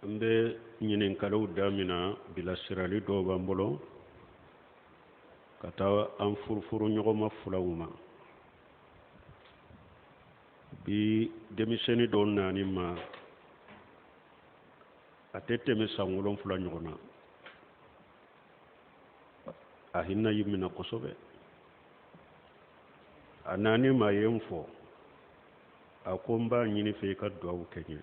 An bɛ ɲininkaliw damina. Bilasirali dɔw b'an bolo ka taa an furufuru ɲɔgɔnma filaw ma. Bi, denmisɛnnin dɔ nani ma, a tɛ tɛmɛ san 7 ɲɔgɔn na. A hinɛ y'i minɛ kosɛbɛ. A nani ma ye n fɔ, a ko n b'a ɲini fɛ i ka duwawu kɛ n ye.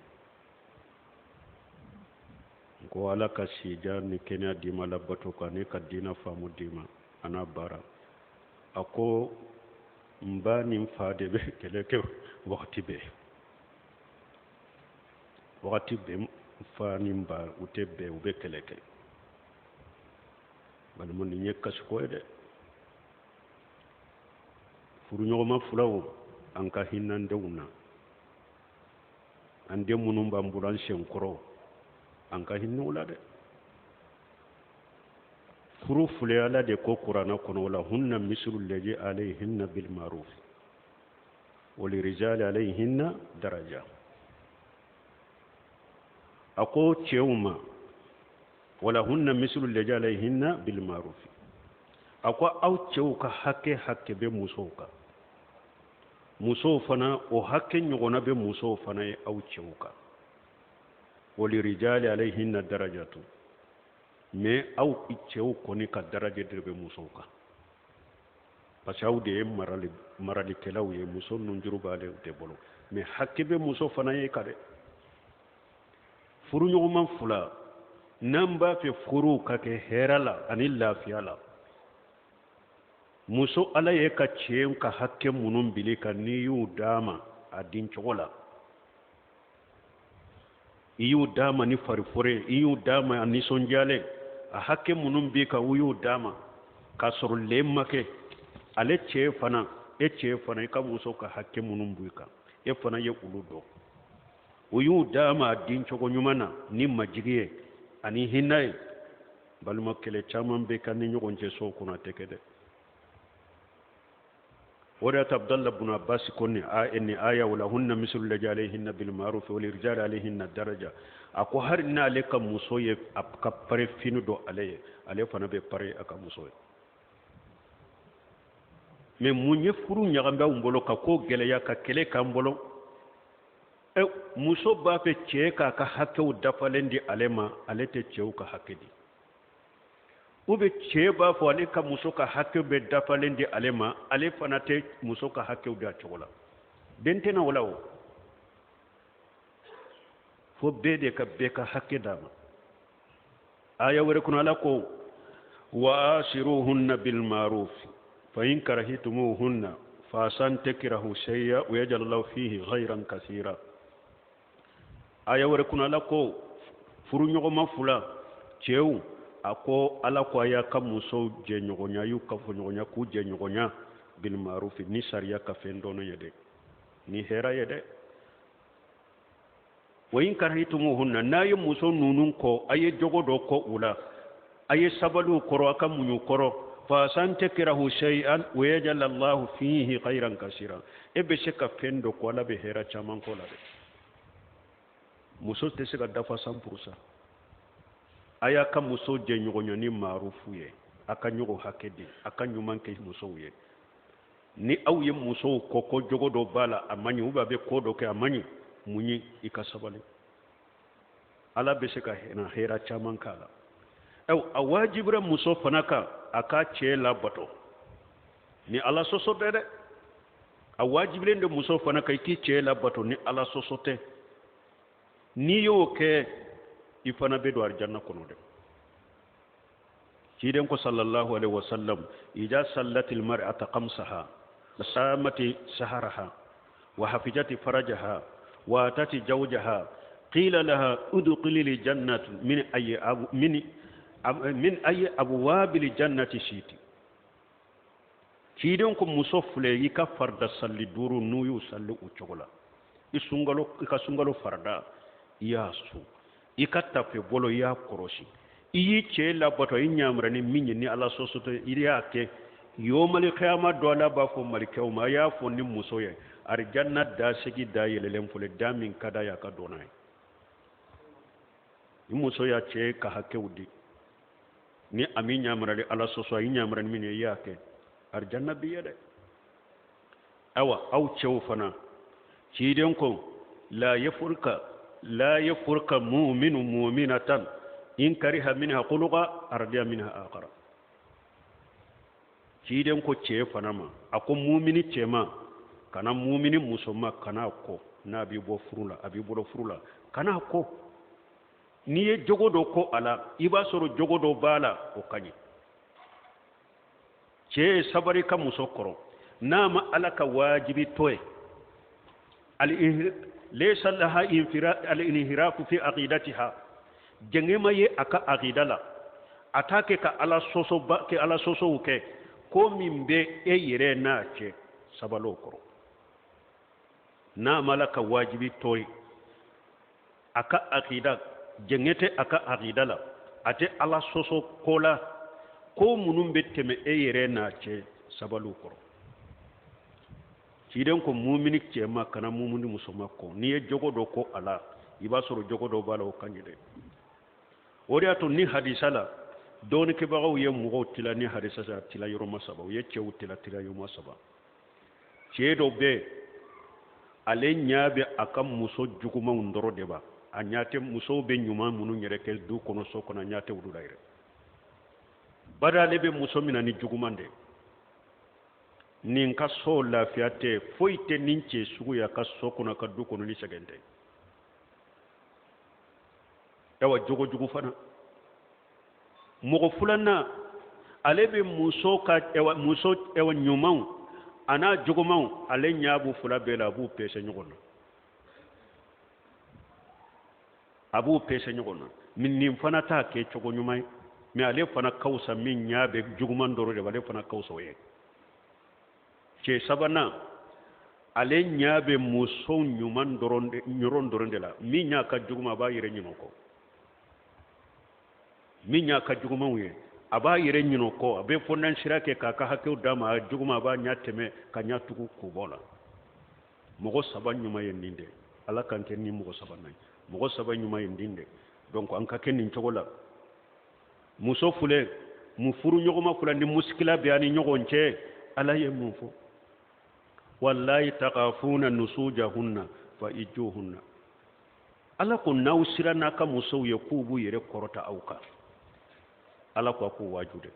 N ko Ala ka sijan ni kɛnɛya d'i ma labato kan, ni ka diina faamu d'i ma a n'a baara. A ko n ba ni n fa de bɛ kɛlɛ kɛ wagati bɛɛ, wagati bɛɛ. N fa ni n ba, u tɛ bɛn, u bɛ kɛlɛ kɛ. Balima, nin ye kasiko ye dɛ. Furuɲɔgɔnma filaw, an ka hinɛ an denw na. An den minnu b'an bolo an sen kɔrɔ, an ka hinɛ u la dɛ. Furu filɛ, Ala de ko Kuranɛ kɔnɔ: walahunna misilu lazi alayhinna bilmaruf walirijali alayhinna daraja. A ko cɛw ma: walahunna misilu lazi alayhinna bilmaruf. A ko aw cɛw ka hakɛ hakɛ bɛ musow kan, musow fana, o hakɛ ɲɔgɔnna bɛ musow fana ye aw cɛw kan. Walirijali alayhinna darajatu, mais aw cɛw kɔni ka daraja de bɛ musow kan, parce que aw de ye maralikɛlaw ye. Muso nunjuru b'ale de bolo, mais hakɛ bɛ muso fana ye ka dɛ. Furuɲɔgɔnma fila, n'an b'a fɛ furuw ka kɛ hɛrɛ la ani lafiya la, muso, Ala ye ka cɛ ka hakɛ minnu bili kan, n'i y'u d'a ma a din cogo la, i y'u d'a ma ni farifore, i y'u d'a ma a nisɔndiyalen, a hakɛ minnu b'i kan, u y'u d'a ma k'a sɔrɔ len ma kɛ. Ale cɛ fana, e cɛ fana, i ka muso ka hakɛ minnu b'i kan, e fana ye olu dɔn, o y'u d'a ma a din cogo ɲuman na ni majigi ye ani hinɛ ye. Balima, kɛlɛ caman bɛ k'an ni ɲɔgɔn cɛ sow kɔnɔ, a tɛ kɛ dɛ. O de y'a to Abdallah bun Abbas ko ni aya walahunna mislu lazi alayhinna bil ma'ruf wa lirijali alayhinna daraja, a ko hali n'ale ka muso ye a ka pare fini don ale ye, ale fana bɛ pare a ka muso ye. Mais mun ye furu ɲagami anw bolo, ka ko gɛlɛya, ka kɛlɛ k'an bolo? Muso b'a fɛ cɛ k'a ka hakɛw dafalen di ale ma, ale tɛ cɛw ka hakɛ di. Ou bien cɛ b'a fɔ ale ka muso ka hakɛ bɛ dafalen di ale ma, ale fana tɛ muso ka hakɛw di a cogo la. Bɛn tɛna o la. O fo bɛɛ de ka bɛɛ ka hakɛ d'a ma. Aya wɛrɛ kɔnɔ, Ala ko: wa ashiruhunna bilmaruf fa in karahitumuhunna fa asa an takrahu shay'a wa yaj'al Allahu fihi khayran kasira. Aya wɛrɛ kɔnɔ, Ala ko furuɲɔgɔnma fila cɛw, a ko Ala ko a y'a ka musow jɛɲɔgɔnya, y'u kafoɲɔgɔnya, k'u jɛɲɔgɔnya bilmaruf, ni sariya ka fɛn dɔɔnin ye dɛ, ni hɛrɛ ye dɛ. Wa in karahitumuhunna, n'a ye muso ninnu kɔ, a ye jogo dɔ kɔ u la, a ye sabali u kɔrɔ, a ka muɲu kɔrɔ, fa asa an takrahu shay'an wa yaj'al Allahu fihi khayran kasira. E bɛ se ka fɛn dɔ kɔ, Ala bɛ hɛrɛ caman kɔ la dɛ. Muso tɛ se ka dafa 100%. A y'a ka muso jɛɲɔgɔnya ni maarufu ye, a ka ɲɔgɔn hakɛ di, a ka ɲuman kɛ musow ye. Ni aw ye musow kɔ ko jogo dɔ b'a la, a man ɲi, ou bien a bɛ ko dɔ kɛ, a man ɲi, mun ye? I ka sabali, Ala bɛ se ka na hɛrɛ caman k'a la. A wajibira muso fana kan a ka cɛ labato ni Ala sɔsɔ tɛ dɛ. A wajibilen de muso fana kan i k'i cɛ labato ni Ala sɔsɔ tɛ. N'i y'o kɛ, i fana bɛ don arijanna kɔnɔ dɛ. Ciden ko sallallahu alaihi wasallam: ida sallatil mar'ata khamsaha wa samati saharaha wa hafijati farajaha wa atati zawjaha, qila laha udkhuli li jannati min ayi abu min min ayi abwabil jannati shiti. Ciden ko muso filɛ, i ka farida salli duuru, n'u y'u salli o cogo la, i sunkalo, i ka sunkalo farida, i y'a sun, i ka tafe bolo, i y'a kɔrɔsi, i y'i cɛ labato, i ɲamura ni min ye ni Ala sɔsɔ tɛ, i y'a kɛ, yomali kiyama dɔ, Ala b'a fɔ malikɛw ma: a y'a fɔ ni muso ye, arijanna da segi da yɛlɛlen filɛ, da min ka d'a ye, a ka don n'a ye. Ni muso y'a cɛ ka hakɛw di, ni a m'i ɲamarali Ala sɔsɔ, a y'i ɲamara ni min ye, i y'a kɛ, arijanna b'i ye dɛ. Awa, aw cɛw fana, ciden ko la yafurka la yafurka mu'minu mu'minatan in kariha minha khuluqa ardiya minha akhara. Ciden ko cɛ fana ma, a ko mumini cɛ ma, kana mumini muso ma, kana kɔ n'a b'i bɔ furu la, a b'i bolo furu la, kana kɔ. N'i ye jogo dɔ kɔ a la, i b'a sɔrɔ jogo dɔ b'a la, o ka ɲi. Cɛ ye sabari ka muso kɔrɔ n'a ma Ala ka wajibi to ye. Laysa laha al-inhirafu fi aqidatiha, jɛngɛ ma ye a ka aqida la, a t'a kɛ ka Ala sɔsɔ ba kɛ, Ala sɔsɔw kɛ, ko min bɛ e yɛrɛ n'a cɛ, sabal'o kɔrɔ. N'a ma Ala ka wajibi to ye, a ka akida jɛngɛ tɛ a ka akida la, a tɛ Ala sɔsɔ ko la, ko minnu bɛ tɛmɛ e yɛrɛ n'a cɛ, sabal'u kɔrɔ. Ciden ko mumini cɛ ma, kana mumini muso ma kɔ. N'i ye jogo dɔ kɔ a la, i b'a sɔrɔ jogo dɔ b'a la, o ka ɲi dɛ. O de y'a to ni hadisa la, dɔɔnikɛbagaw ye mɔgɔw tila ni hadisa sera tila yɔrɔma saba, u ye cɛw tila tila yɔrɔma saba. Cɛ dɔ bɛ, ale ɲɛ bɛ a ka muso jugumanw dɔrɔn de ba, a ɲɛ tɛ musow bɛ ɲuman minnu yɛrɛ kɛ du kɔnɔ, so kɔnɔ, a ɲɛ tɛ olu la yɛrɛ. Bari ale bɛ muso minɛ ni juguman de. Nin ka so lafiya tɛ, foyi tɛ nin cɛ sugu ya ka so kɔnɔ, ka du kɔnɔ, ni sɛgɛn tɛ. Ayiwa, jogo jugu fana. Mɔgɔ filanan, ale bɛ muso ka ɛwà, muso ɛwà ɲumanw a n'a jugumanw, ale ɲɛ b'u fila bɛɛ la, a b'u pɛsɛ ɲɔgɔn na, a b'u pɛsɛ ɲɔgɔn na. Nin fana t'a kɛ cogo ɲuman ye, mɛ ale fana ka fisa min ɲɛ bɛ juguman dɔrɔn de la, ale fana ka fisa o ye. Cɛ sabanan, ale ɲɛ bɛ muso ɲuman dɔrɔn de la, min y'a ka juguman, a b'a yɛrɛ ɲinɛ o kɔ. Min y'a ka jugumanw ye, a b'a yɛrɛ ɲinɛ o kɔ, a bɛ fɔndan sira kɛ k'a ka hakɛw d'a ma, a juguman, a b'a ɲɛ tɛmɛ ka ɲɛ tugu k'o bɔ la. Mɔgɔ saba ɲuman ye nin de. Ala k'an kɛ ni mɔgɔ saba ye, mɔgɔ saba ɲuman ye nin de. Donc an ka kɛ nin cogo la. Muso filɛ, mu furu ɲɔgɔnma fila ni musikila bɛ a ni ɲɔgɔn cɛ, Ala ye mun fɔ? Wallahi takafuna nusujahunna fa ijuhunna. Ala ko n'aw sira n'a ka musow ye k'u b'u yɛrɛ kɔrɔta aw kan, Ala ko a k'u waaju dɛ.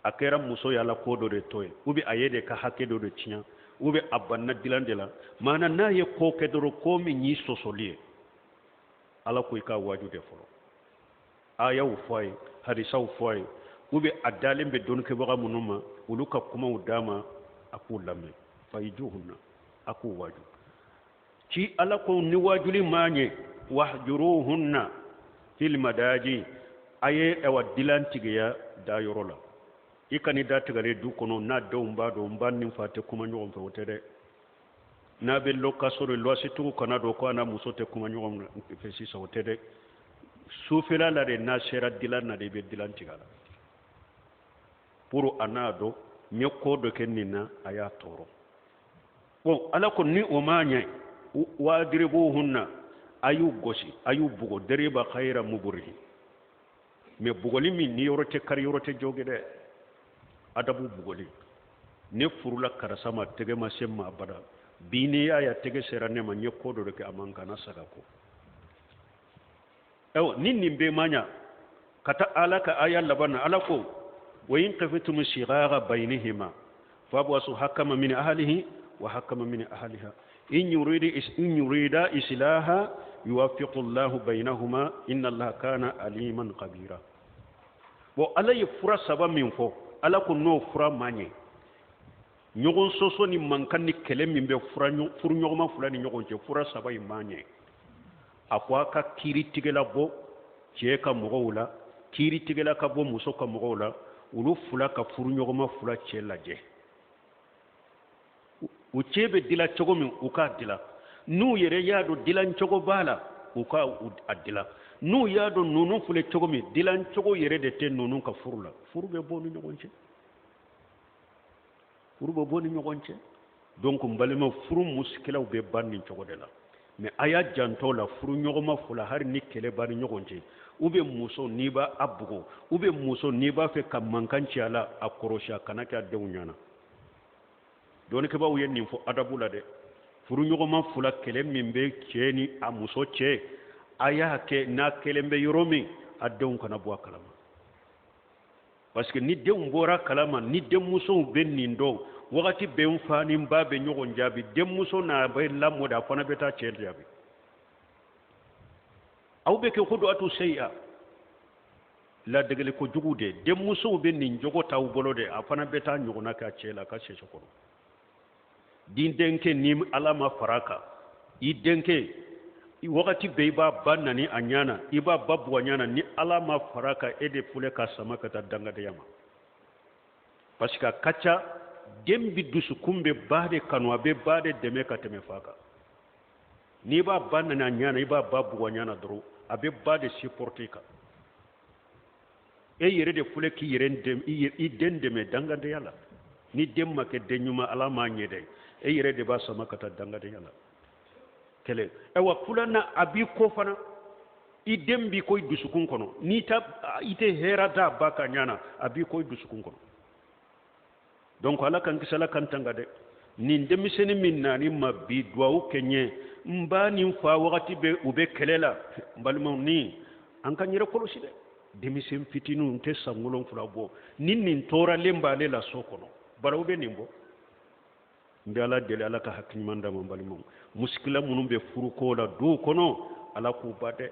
A kɛra muso y'ala ko dɔ de to ye, ou bien a ye de ka hakɛ dɔ de tiɲɛ, ou bien a banna dilan de la, maana n'a ye ko kɛ dɔrɔn, ko min y'i sɔsɔli ye, Ala ko i k'a waaju de fɔlɔ. Ayaw fɔ a ye, hadisaw fɔ a ye, ou bien a dalen bɛ dɔnnikɛbaga minnu ma, olu ka kumaw d'a ma, a k'u lamɛn. Fayijuhunna, a k'u waaju. Ci Ala ko ni waajuli ma ɲɛ, wahjuruhunna fil madaji, a ye ɛwa dilan tigiya da yɔrɔ la. I kana da tigɛlen du kɔnɔ n'a denw b'a dɔn n ba ni fa tɛ kuma ɲɔgɔn fɛ, o tɛ dɛ. N'a bɛ location luwasetigiw kana dɔn ko a n'a muso tɛ kuma ɲɔgɔn fɛ sisan, o tɛ dɛ. Sufɛla la de, n'a sera dilan na de, i bɛ dilan tigɛ a la pour a n'a dɔn n ye ko dɔ kɛ nin na, a y'a tɔɔrɔ. Bon, Ala ko ni o ma ɲɛ, wadribuhunna, a y'u gosi, a y'u bugo, dariba khayra muburihi. Mais bugoli min ni yɔrɔ tɛ kari, yɔrɔ tɛ jogi dɛ, adabu bugoli. Ne furula karisa ma, tɛgɛ ma se ma abada. Bi n'i y'a ye tɛgɛ sera ne ma, n ye ko dɔ de kɛ, a man kan na saga ko. Ayiwa, ni nin bɛɛ ma ɲa, ka taa Ala ka aya laban na, Ala ko wa in khiftum shigaga bainihima fabwasu hakama min ahlihi wa hakama min ahliha in yurida in yurida islaha yuwaffiqu Allahu bainahuma inna Allaha kana aliman khabira. Bon, Ala ye fura saba min fɔ, Ala ko n'o fura ma ɲɛ, ɲɔgɔn sɔsɔ ni mankan ni kɛlɛ min bɛ furu ɲɔgɔnma fila ni ɲɔgɔn cɛ, fura saba in ma ɲɛ, a ko a ka kiiritigɛla bɔ cɛ ka mɔgɔw la, kiiritigɛla ka bɔ muso ka mɔgɔw la, olu fila ka furu ɲɔgɔnma fila cɛ lajɛ, u cɛ bɛ dila cogo min, u k'a dila. N'u yɛrɛ y'a dɔn dilan cogo b'a la, u ka a dila. N'u y'a dɔn ninnu filɛ cogo min, dilan cogo yɛrɛ de tɛ ninnu ka furu la, furu bɛ bɔ ni ɲɔgɔn cɛ, furu bɛ bɔ ni ɲɔgɔn cɛ. Donc n balima, furu musikilaw bɛ ban nin cogo de la. Mais a y'a janto la, furuɲɔgɔnma fila, hali ni kɛlɛ b'a ni ɲɔgɔn cɛ, ou bien muso n'i b'a a bugɔ, ou bien muso n'i b'a fɛ ka mankan ci a la, a kɔrɔsi, a kana kɛ a denw ɲɛna. Dɔnnikɛbaaw ye nin fɔ adabu la dɛ. Furuɲɔgɔnma fila, kɛlɛ min bɛ cɛ ni a muso cɛ, a y'a kɛ n'a kelen bɛ yɔrɔ min, a denw kana bɔ a kalama, parce que ni denw bɔra kalama, ni denmusow bɛ nin dɔn, wagati bɛɛ n fa ni n ba bɛ ɲɔgɔn jaabi, denmuso n'a bɛ lamɔ de, a fana bɛ taa cɛ jaabi. Aw bɛ kɛ huduwatu seyi'a, ladegeli kojugu de. Denmusow bɛ nin jogo t'aw bolo dɛ, a fana bɛ taa ɲɔgɔnna kɛ a cɛ la a ka sɛso kɔnɔ. Ni denkɛ, ni Ala ma fara a kan, i denkɛ wagati bɛɛ i b'a ba nani a ɲɛ na, i b'a ba bugɔ a ɲɛ na, ni Ala ma fara a kan, e de filɛ ka sama ka taa dangadenya ma, parce que a ka ca, den bi dusukun bɛ ba de kanu, a bɛ ba de dɛmɛ ka tɛmɛ fa kan. N'i b'a ba nani a ɲɛ na, i b'a ba bugɔ a ɲɛ na dɔrɔn, a bɛ ba de supporter kan. E yɛrɛ de filɛ k'i yɛrɛ dɛmɛ, i den dɛmɛ dangadenya la. Ni den ma kɛ den ɲuman, Ala m'a ɲɛ dɛ, e yɛrɛ de b'a sama ka taa dangadenya la. Kɛlɛ ayiwa, filanan, a b'i kɔ fana, i den b'i ko i dusukun kɔnɔ, n'i ta i tɛ hɛrɛ da ba ka ɲɛ na, a b'i ko i dusukun kɔnɔ. Donc Ala k'an kisi, Ala k'an tanga dɛ. Nin denmisɛnnin min nani ma bi duwawu kɛ n ye, n ba ni n fa wagati bɛ u bɛ kɛlɛ la. N balimaw, ni an ka yɛrɛ kɔlɔsi dɛ. Denmisɛn fitininw tɛ san 7 bɔ, ni nin tɔɔrɔlen b'ale la so kɔnɔ, baraw bɛ nin bɔ. N bɛ Ala deli, Ala ka hakili ɲuman d'an ma. N balimaw, musikila minnu bɛ furuko la duw kɔnɔ, Ala k'u ba dɛ.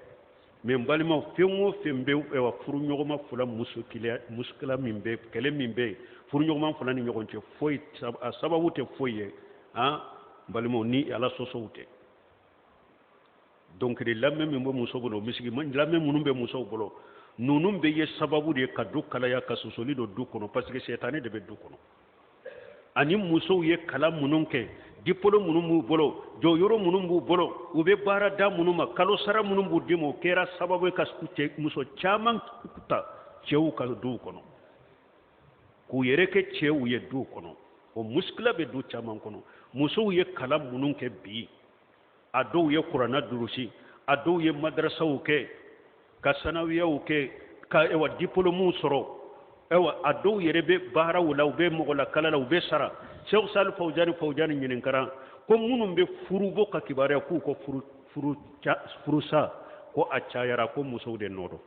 Mais n balimaw, fɛn o fɛn bɛ ayiwa furuɲɔgɔnma fila musikila min bɛ, kɛlɛ min bɛ furuɲɔgɔnma fila ni ɲɔgɔn cɛ, foyi a sababu tɛ foyi ye, han, n balimaw, ni Ala sɔsɔw tɛ. Donc de lamɛn min bɛ muso bolo, misigi lamɛn minnu bɛ musow bolo, ninnu bɛɛ ye sababu de ye ka du kalaya, ka sosoli don du kɔnɔ, parce que sɛtanɛ de bɛ du kɔnɔ. Ani musow ye kalan minnu kɛ, diplôme minnu b'u bolo, jɔyɔrɔ minnu b'u bolo, u bɛ baara da minnu ma, kalo sara minnu b'u di ma, o kɛra sababu ye ka muso caman ta cɛw ka duw kɔnɔ, k'u yɛrɛ kɛ cɛw ye duw kɔnɔ. O musikila bɛ du caman kɔnɔ. Musow ye kalan minnu kɛ bi, a dɔw ye kuranna durusi, a dɔw ye madarasaw kɛ, ka sanawiyaw kɛ, ka ayiwa diplôme sɔrɔ, ayiwa a dɔw yɛrɛ bɛ baaraw la, u bɛ mɔgɔ lakala la, u bɛ sara. Sɛku Sali Fawuzani ɲininkara ko minnu bɛ furubɔ ka kibaruya k'u ko furusa ko a cayara, ko musow de nɔ don.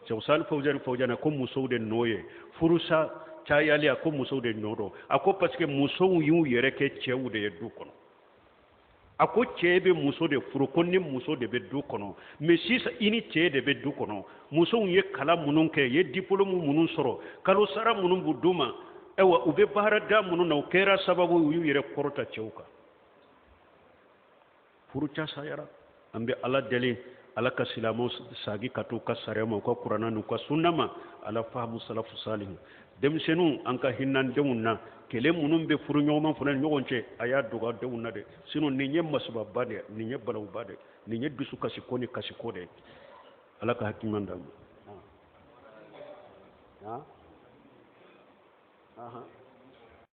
Sɛku Sali Fawuzani ko musow de nɔ ye furusa cayali, a ko musow de nɔ don. A ko parce que musow y'u yɛrɛ kɛ cɛw de ye du kɔnɔ. A ko cɛ bɛ muso de furu, ko ni muso de bɛ du kɔnɔ, mais sisan i ni cɛ de bɛ du kɔnɔ. Musow ye kalan minnu kɛ, ye diplôme minnu sɔrɔ, kalo sara minnu b'u d'u ma, ayiwa u bɛ baara da minnu na, o kɛra sababu u y'u yɛrɛ kɔrɔta cɛw kan. Furu casayara. An bɛ Ala deli, Ala ka silamɛw sagi ka t'u ka sariya ma, u ka kuranna n'u ka sunna ma, ala fahamu salafu salihu. Denmisɛnninw, an ka hinɛ denw na. Kɛlɛ minnu bɛ furuɲɔgɔnma fana ni ɲɔgɔn cɛ, a y'a dogo denw na dɛ, sinon nin ye masibaba de ye, nin ye balawuba de ye, nin ye dusu kasiko ni kasiko de ye. Ala ka hakili ɲuman d'an ma.